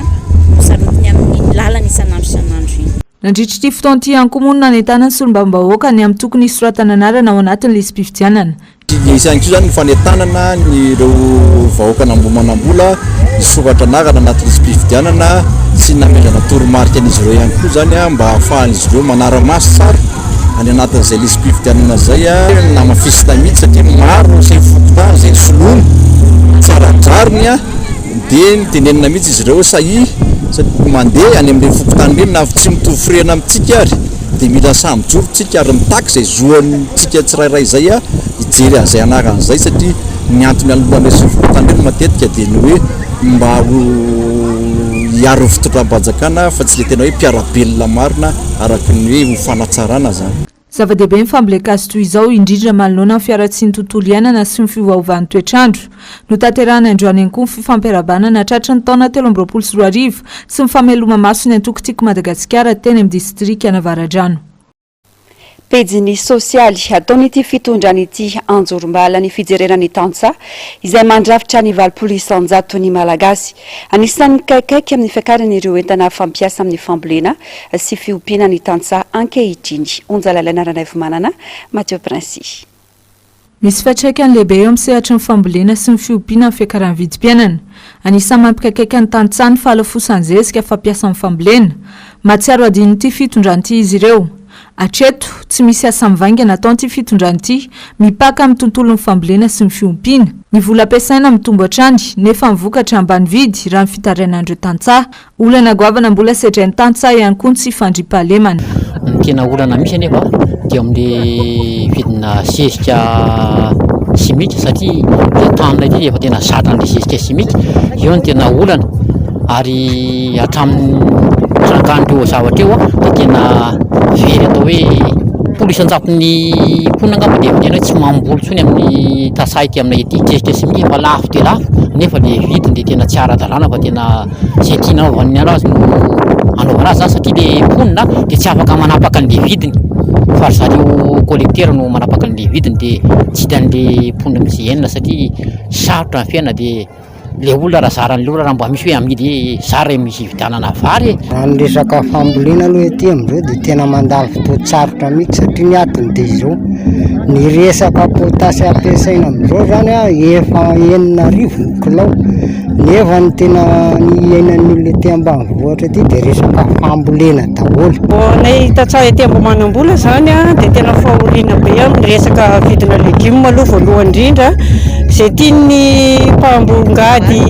no sarotiny amin'iny lalana isan'andro isan'andro iny. Nandritra ity fotoana ity ihany koa moa no nanentanan'ny solombavambahoaka ny amin'ny tokony hisoratana anarana ao anatin'ny lisi-pifidianana. Nisy ihany koa izany ny fanentanana ireo vahoakan'Ambohimanambola hisoratra anarana anaty lisi-pifidianana sy nanomezana toromarika an'izy ireo ihany koa izany mba hahafahan'izy ireo manara-maso tsara any anatin'izay lisi-pifidianana izay. Namafisina mihitsy satria maro ny sefo fokontany izay nisoloana tsy ara-drariny. Dia nitenenina mihitsy izy ireo hoe sahia mandeha any amin'ireny fokontany ireny na tsy mitovy firehana amintsika ary dia mila sahy mijoro tsika ary mitaky izay zoantsika tsirairay izay hijery an'izay anarana izay satria ny antony anoloan'ireny sefo fokontany ireny matetika dia ny hoe mba ho hiaro ny fitondram-panjakana fa tsy ilay tena hoe mpiara-belona marina araka ny hoe ho fanatsarana izany. Zava-dehibe ny fambolen-kazo toy izao, indrindra manoloana ny fiharatsian'ny tontolo iainana sy ny fiovaovan'ny toetr'andro. Notanterahina androany ihany koa ny fifampiarahabana nahatratra ny taona 2023 sy ny fameloma-maso ny antoko Tiako Madagasikara teny amin'ny distrikan'Avaradrano. Pejin'ny sosialy, ataon'ity fitondrana ity anjorom-bala ny fijerena ny tantsaha izay mandrafitra ny 80 isan-jaton'ny Malagasy. Anisan'ny mikaikaika amin'ny fiakaran'ireo entana fampiasa amin'ny fambolena sy fiompiana ny tantsaha ankehitriny. Onja Lalaina Ranaivomanana, Mathieu Princi. Misy fiantraikany lehibe eo amin'ny sehatry ny fambolena sy ny fiompiana ny fiakaran'ny vidim-piainana. Anisan'ny mampikaikaika ny tantsaha ny fahalafosan'ny zezika fampiasa amin'ny fambolena. Mahatsiaro adinon'ity fitondrana ity izy ireo. Hatreto, tsy misy asa mivaingana ataon'ity fitondrana ity mipaka amin'ny tontolon'ny fambolena sy ny fiompiana. Ny vola ampiasaina mitombo hatrany, nefa ny vokatra ambany vidy, raha ny fitarainan'ireo tantsaha. Olana goavana mbola sedrain'ny tantsaha ihany koa ny tsy fandriampahalemana. Ny tena olana misy anefa dia eo amin'ilay vidina zezika simika satria ilay taninay ity efa tena zatra an'ilay zezika simika, eo no tena olana ary hatramin'ny nitrangan'ireo zavatra ireo dia tena very atao hoe folo isan-jaton'ny mponina angamba dia efa tena hoe tsy mamboly intsony amin'ny tantsaha ety aminay ety. Zezika simika efa lafo dia lafo nefa ilay vidiny dia tena tsy ara-dalàna fa tena Izay tiana anaovana azy no anaovana azy zany satria le mponina dia tsy afaka manapaka an'le vidiny fa ry zareo collecteur no manapaka an'le vidiny dia tsy hitan'le mponina mihitsy henona satria sarotra ny fiainana dia le olona raha zaran'le olona raha mba misy hoe amidy zara misy hividianana vary e. Raha ny resaka fambolena aloha ety amin'izao dia tena mandalo fotoan-tsarotra mihitsy satria ny antony dia izao, ny resaka potasy ampiasaina amin'izao zany efa 6000 ny kilao. Nefa ny tena ny iainan'ny olona ety ambanivohitra ety dia resaka fambolena daholo. Ho anay tantsaha ety Ambohimanambola izany dia tena fahoriana be amin'ny resaka vidina legioma aloha voalohany indrindra. Izay tian'ny mpambongady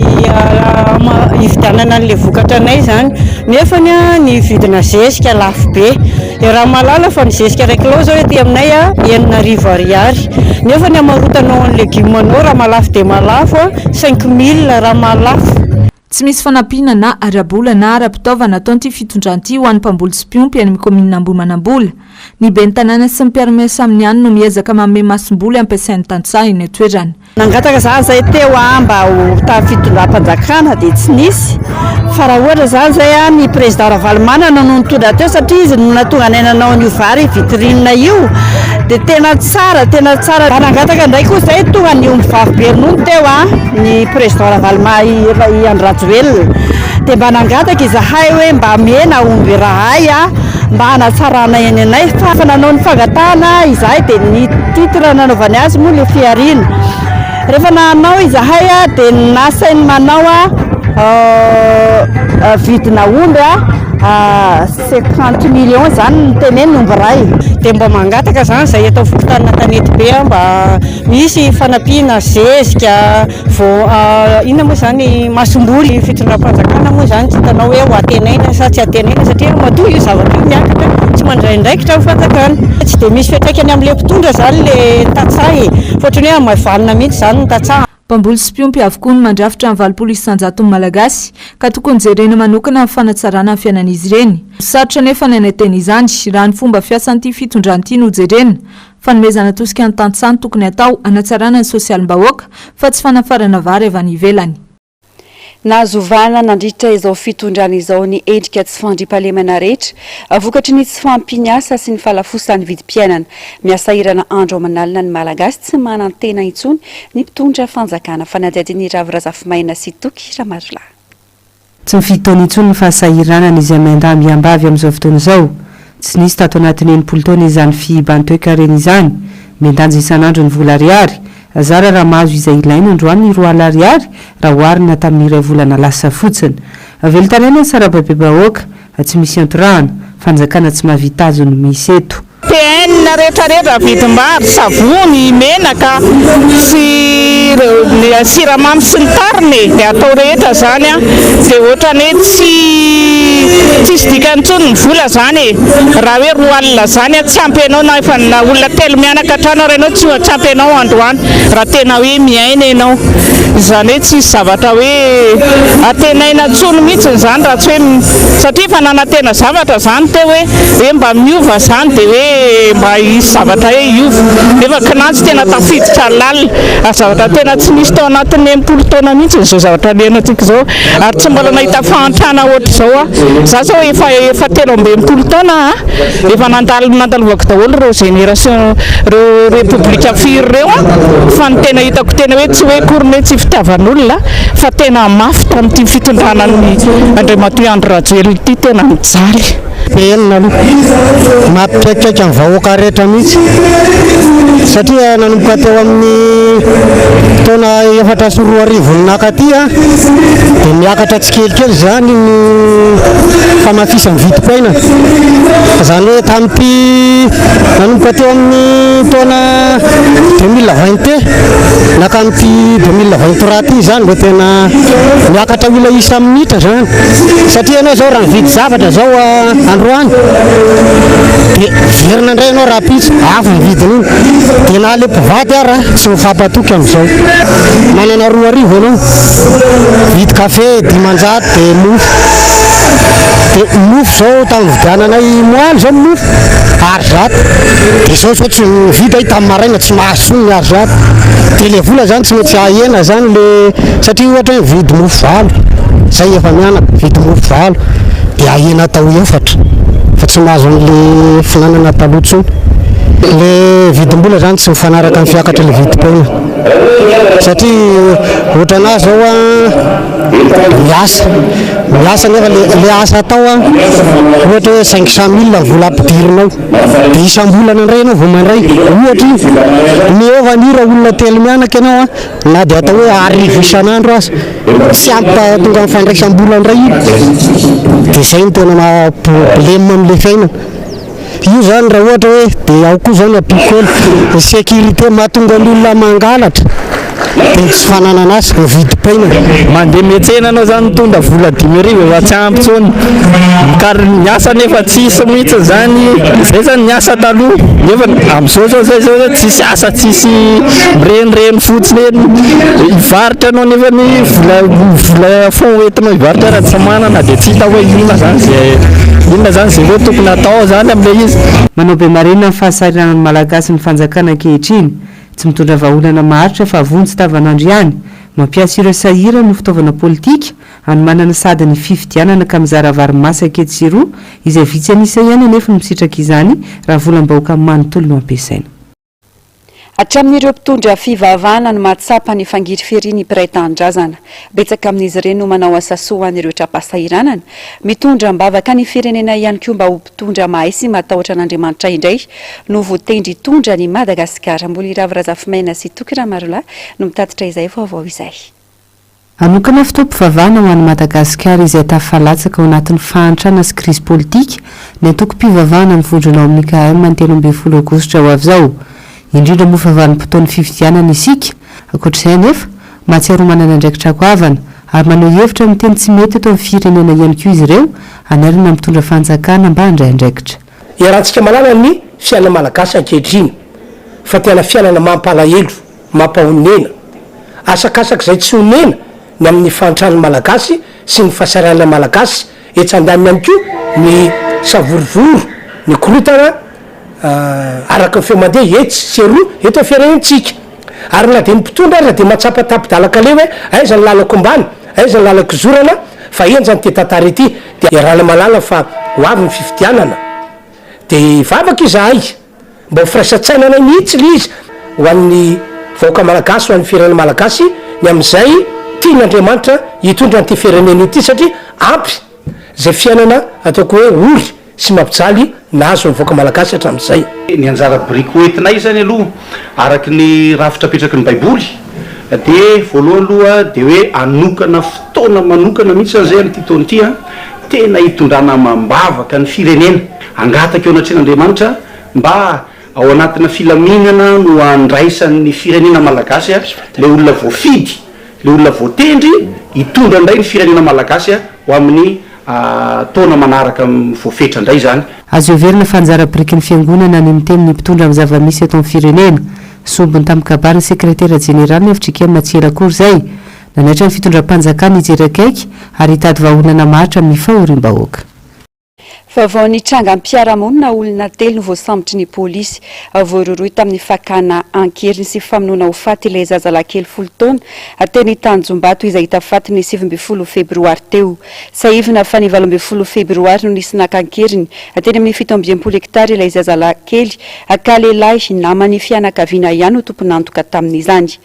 hividianana an'ilay vokatra anay izany. Nefa ny vidina zezika lafo be. Iaraha mahalala fa ny zezika iray kilao izao ety aminay 6000 ariary. Nefa ny hamarotanao ny legiomanao raha mahalafo dia mahalafo, 5000 raha mahalafo. Tsy misy fanampiana na ara-bola na ara-pitaovana ataon'ity fitondrana ity ho an'ny mpamboly sy mpiompy any amin'ny kaominina Ambohimanambola. Ny ben'ny tanàna sy ny mpiara-miasa aminy ihany no miezaka manome masomboly ampiasain'ny tantsaha eny an-toerana. Nangataka zany zay teo a mba ho tamin'ny fitondram-panjakana dia tsy nisy fa raha ohatra zany zay a ny président Ravalomanana no nitondra teo satria izy no nahatonga anay nanao an'io vary vitrine io dia tena tsara tena tsara. Mba nangataka indray koa zay tonga ny omby vavy be ronono teo a ny président Ravaloma i Andry Rajoelina dia mba nangataka izahay hoe mba omena omby iray a mba hanatsarana ny anay fa efa nanao ny fangatahana izahay dia ny titre nanaovany azy moa ilay fihariana rehefa nanao izahay dia nasainy manao vidina omby 50 millions izany no teneniny omby iray. Dia mba mangataka izany izay eto fokontanin'Antanetibe mba misy fanampiana zezika Vao inona moa izany masomboly fitondram-panjakana moa izany tsy hitanao hoe ho antenaina sa tsy antenaina satria matoa io zavatra io miakatra tsy mandray andraikitra ny fanjakana. Tsy dia misy fiantraikany amin'ilay mpitondra izany ilay tantsaha e! Fa ohatran'ny hoe hamaivanina mihitsy izany ny tantsaha. Mpamboly sy mpiompy avokoa no mandrafitra ny 80% Malagasy ka tokony jerena manokana ny fanatsarana ny fiainan'izy ireny. Sarotra anefa ny hanentena izany raha ny fomba fiasan'ity fitondrana ity no jerena. Fanomezana tosika ny tantsaha no tokony hatao hanatsarana ny sosialim-bahoaka fa tsy fanafarana vary avy any ivelany. Nahazo vahana nandritra izao fitondrana izao ny endrika tsy fandriampahalemana rehetra vokatry ny tsy fahampian'ny asa sy ny fahalafosan'ny vidim-piainana. Mihasahirana andro aman'alina ny Malagasy tsy manantena intsony ny mpitondra fanjakana. Fanadihadian'i Ravo Razafimaina sy Toky Ramarolahy. Tsy mifidy taona intsony ny fahasahiranana izay miandahy miambavy amin'izao fotoana izao. Tsy nisy tato anatin'ny 60 taona izany fihiban-toekarena izany. Miandanja isan'andro ny vola ariary. Zara raha mahazo izay ilaina androany ny 20 ariary raha oharina tamin'ny iray volana lasa fotsiny. Velon-taraina ny sarababebahoaka. Tsy misy antorahana. Fanjakana tsy mahavita azy no misy eto. TN retraretra, vidim-bary, savony, menaka sy ireo siramamy sy ny tariny e, dia atao rehetra zany an, dia ohatrany hoe tsy tsisy dikany intsony ny vola zany e, raha hoe 20 alina zany an tsy ampy anao na efa na olona telo mianaka an-trano ary ianao tsy tsy ampy anao androany raha tena hoe miaina ianao. Izany hoe tsisy zavatra hoe antenaina intsony mihitsy izany raha tsy hoe satria efa nanantena zavatra izany teo hoe hoe mba miova izany dia hoe mba hisy zavatra hoe hiova nefa kinanjo tena tafiditra lalina ary zavatra tena tsy nisy tao anatin'ny 60 taona mihitsy izao zavatra niainantsika izao ary tsy mbola nahita fahantrana ohatr'izao aho. Za zao efa efa 63 taona aho Efa nandalo nandalovako daholo ireo génération ireo repoblika firy ireo an, fa ny tena hitako tena hoe tsy hoe akory ny hoe tsy fitiavan'olona fa tena mafy tamin'ity fitondrana an'i Andriamatoa Andry Rajoelina ity tena nijaly. Enina aloha mampikaikaika ny vahoaka rehetra mihitsy satria nanomboka teo amin'ny taona 2004 nakaty dia miakatra tsikelikely izany ny famafisan'ny vidim-piainana. Izany hoe tamin'ity nanomboka teo amin'ny taona 2021 nankamin'ity 2023 ity izany vao tena miakatra mila isa minitra izany. Satria ianao izao raha mividy zavatra izao androany dia miverina indray ianao rahampitso, avo ny vidin'iny. Dia na ilay mpivady ara tsy mifampatoky amin'izao. Manana 2000 ianao. Mividy kafe 500 dia mofo. Dia mofo zao tamin'ny nividiananay moaly zao ny mofo arizato. Dia zao zao tsy mividy aho tamin'ny maraina tsy mahazo intsony ny arizato. Dia le vola zany tsy maintsy ahena zany le satria ohatra hoe mividy mofo valo zay efa mianaka mividy mofo valo dia ahena atao efatra fa tsy mahazo an'le fihinanana taloha intsony. Le vidim-bola zany tsy mifanaraka amin'ny fiakatry le vidim-piainana. Satria ohatranà zao an, miasa, miasa nefa le le asa atao an, ohatra hoe 500 mille ny vola ampidirinao, dia isam-bolana indray ianao vao mandray, ohatra io, miova an'io raha olona telo mianaka ianao an, na dia atao hoe arivo isan'andro aza, tsy ampy tonga amin'ny fandraisam-bola indray io, dia izay no tena maha problème amin'ilay fiainana. Io zany raha ohatra hoe dia ao koa zao ny ampiako kely, ny sécurité mahatonga ny olona mangalatra dia ny tsy fananana asa, ny vidim-piainana. Mandeha miantsena anao zany mitondra vola 5000 efa tsy ampy intsony, ka ny asa nefa tsisy mihitsy zany, zay zany ny asa taloha nefa amizao zao zay zao tsisy asa tsisy mirenireny fotsiny eny, hivarotra anao nefa ny vola vola fonds hoentinao hivarotra raha tsy manana dia tsy hita hoe inona zany zay inona zany zay hoe tokony atao zany amin'ilay izy. Manao be marina ny fahasahiranan'ny Malagasy ny fanjakana ankehitriny. Tsy mitondra vahaolana maharitra fa vonjy tavanandro ihany. Mampiasa ireo sahirana ho fitaovana politika hanomanana sahady ny fifidianana ka mizara vary masaka etsy sy eroa, izay vitsy an'isa ihany anefa no misitraka izany raha volam-bahoaka manontolo no ampiasaina. Hatramin'ireo mpitondra fivavahana no mahatsapa ny fangirifirian'ny mpiray tanindrazana. Betsaka amin'izy ireny no manao asa soa ho an'ireo tra-pahasahiranana. Mitondra am-bavaka ny firenena ihany koa mba ho mpitondra mahay sy matahotra an'Andriamanitra indray no voatendry hitondra an'i Madagasikara. Mbola i Ravo Razafimaina sy Toky Ramarolahy no mitatitra izay vaovao izay. Hanokana fotoam-pivavahana ho an'i Madagasikara izay tafalatsaka ao anatin'ny fahantrana sy krizy politika ny antokom-pivavahana mivondrona ao amin'ny KM ny 13 aogositra ho avy izao. Indrindra moa fa vanim-potoan'ny fifidianana isika. Ankoatra izay anefa, mahatsiaro ho manana andraikitra goavana ary maneho hevitra amin'ny teny tsy mety eto amin'ny firenena ihany koa izy ireo hanairana ny mpitondra fanjakana mba handray andraikitra. Iarahantsika malala ny fiainana malagasy ankehitriny fa tena fiainana mampalahelo. Mampahonena. Asakasak'izay tsy honena ny amin'ny fahantran'ny Malagasy sy ny fahasahiranana Malagasy, etsy andaniny ihany koa ny savorovoro, ny korontana araka ny feo mandeha etsy sy eroa eto amin'ny firenentsika. Ary na dia ny mpitondra aza dia mahatsapa tapi-dalan-kaleha hoe aiza ny lalan-kombana, aiza ny lalan-kizorana fa henjana ity tantara ity. Dia iarahana mahalala fa ho avy ny fifidianana. Dia hivavaka izahay. Mba ho firaisan-tsaina anay mihitsy ilay izy ho an'ny vahoaka malagasy, ho an'ny firenena malagasy ny amin'izay tian'Andriamanitra hitondra an'ity firenena ity satria ampy izay fiainana ataoko hoe ory sy mampijaly nahazo ny vahoaka malagasy hatramin'izay. Ny anjara biriky ho entinay izany aloha araka ny rafitra apetraky ny baiboly dia voalohany aloha dia hoe hanokana fotoana manokana mihitsy izany izay amin'ity taona ity an, tena hitondrana amam-bavaka ny firenena, hangataka eo anatrehan'Andriamanitra mba ao anatina filaminana no handraisan'ny firenena malagasy ilay olona voafidy, ilay olona voatendry hitondra indray ny firenena malagasy ho amin'ny taona manaraka voafetra indray izany. Azo heverina fa anjara birikin'ny fiangonana ny miteny ny mpitondra amin'ny zava-misy eto amin'ny firenena. Sombiny tamin'ny kabary ny sekretera jeneralin'ny fjkm tsy ela akory izay. Nanaitra ny fitondram-panjakana hijery akaiky ary hitady vahaolana maharitra amin'ny fahoriam-bahoaka. Vaovao nitrangam-piarahamonina olona telo no voasambotry ny polisy. Voarohirohy tamin'ny fakana an-keriny sy famonoana ho faty ilay zazalahy kely folo taona teny Tanjombato izay hita faty ny 19 febroary teo. Tsiahivina fa ny 18 febroary no nisy naka an-keriny teny amin'ny 67 hektara ilay zazalahy kely ka lehilahy naman'ny fianakaviana ihany no tompon'antoka tamin'izany.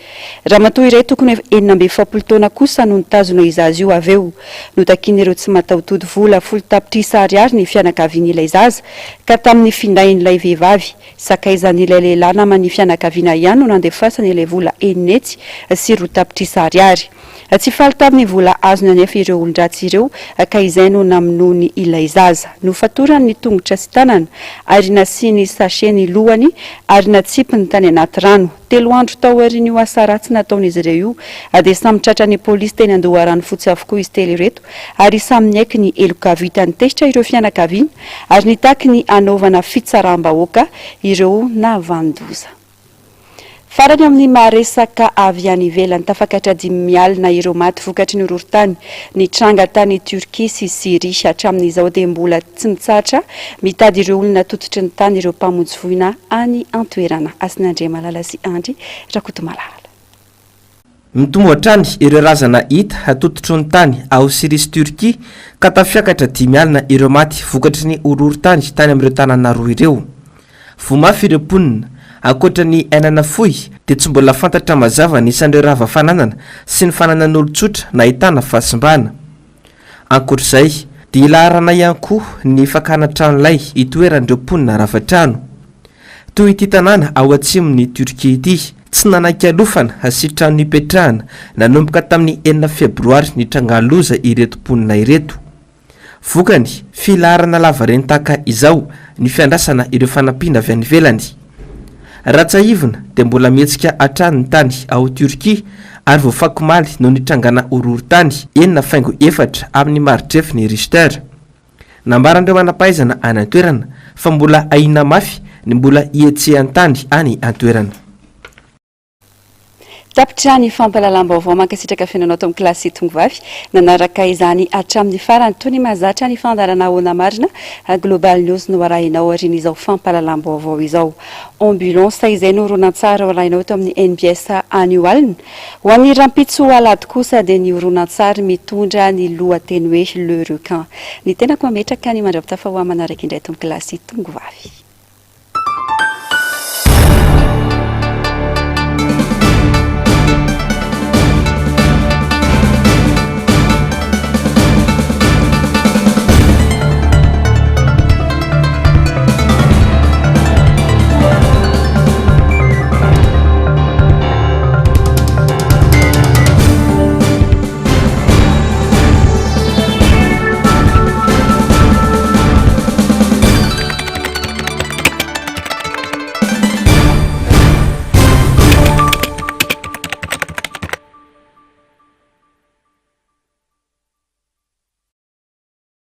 Ramatoa iray tokony ho 46 taona kosa no nitazona io zaza io avy eo. Notakian'ireo tsy mataho-tody vola folo tapitrisa ariary ny fianakavian'ilay zaza, ka tamin'ny findain'ilay vehivavy, sakaizan'ilay lehilahy naman'ny fianakaviana ihany no nandefasany ilay vola enina hetsy sy roa tapitrisa ariary. Tsy faly tamin'ny vola azony anefa ireo olon-dratsy ireo ka izay no namonoany ilay zaza. Nofatorany ny tongotra sy tanana ary nasiany sachet ny lohany ary natsipiny tany anaty rano. Telo andro taorian'io asa ratsy nataon'izy ireo io dia samy tratran'ny polisy teny Andoharanofotsy avokoa izy telo ireto ary samy niaiky ny heloka vitany. Tezitra ireo fianakaviana ary nitaky ny hanaovana fitsaram-bahoaka ireo nahavanon-doza. Farany amin'ny maha resaka avy any ivelany, tafakatra dimy alina ireo maty vokatry ny horohorontany nitranga tany Turquie sy Syrie. Hatramin'izao dia mbola tsy mitsahatra mitady ireo olona tototry ny tany ireo mpamonjy voina any an-toerana. Hasina Andriamalala sy Andry Rakotomalala. Mitombo hatrany ireo razana hita tototry ny tany ao Syrie sy Turquie ka tafiakatra dimy alina ireo maty vokatry ny horohorontany tany amin'ireo tanàna roa ireo. Voa mafy ireo mponina. Ankoatra ny aina nafoy dia tsy mbola fantatra mazava ny isan'ireo rava fananana sy ny fananan'olon-tsotra nahitana fahasimbana. Ankoatra izay dia ilaharana ihany koa ny fakana tranolay itoeran'ireo mponina rava trano. Toy ity tanàna ao atsimon'i Turquie ity, tsy nanan-kialofana sy trano nipetrahana nanomboka tamin'ny enina febroary nitrangan'ny loza ireto mponina ireto. Vokany, filaharana lavareny tahaka izao ny fiandrasana ireo fanampiana avy any ivelany. Raha tsiahivina dia mbola mihetsika hatrany ny tany ao Turquie ary vao fakomaly no nitrangana horohorontany enina faingo efatra amin'ny maridrefin'ny Richter. Nambaran'ireo manam-pahaizana any an-toerana fa mbola ahiana mafy ny mbola hihetsehan'ny tany any an-toerana. Tapitra ny fampahalalam-baovao. Mankasitraka feno anao tao amin'ny kilasy Tongovavy nanaraka izany hatramin'ny farany. Toy ny mahazatra ny fandaharana Ahoana Marina Global News no arahinao aorian'izao fampahalalam-baovao izao. Ambulance izay no horonantsary ho arahinao eto amin'ny NBS anio alina. Ho an'ny rahampitso alahady kosa dia ny horonantsary mitondra ny lohateny hoe Le Requin. Ny tenako mametraka ny mandra-pitafa ho ahy manaraka indray eto amin'ny kilasy Tongovavy.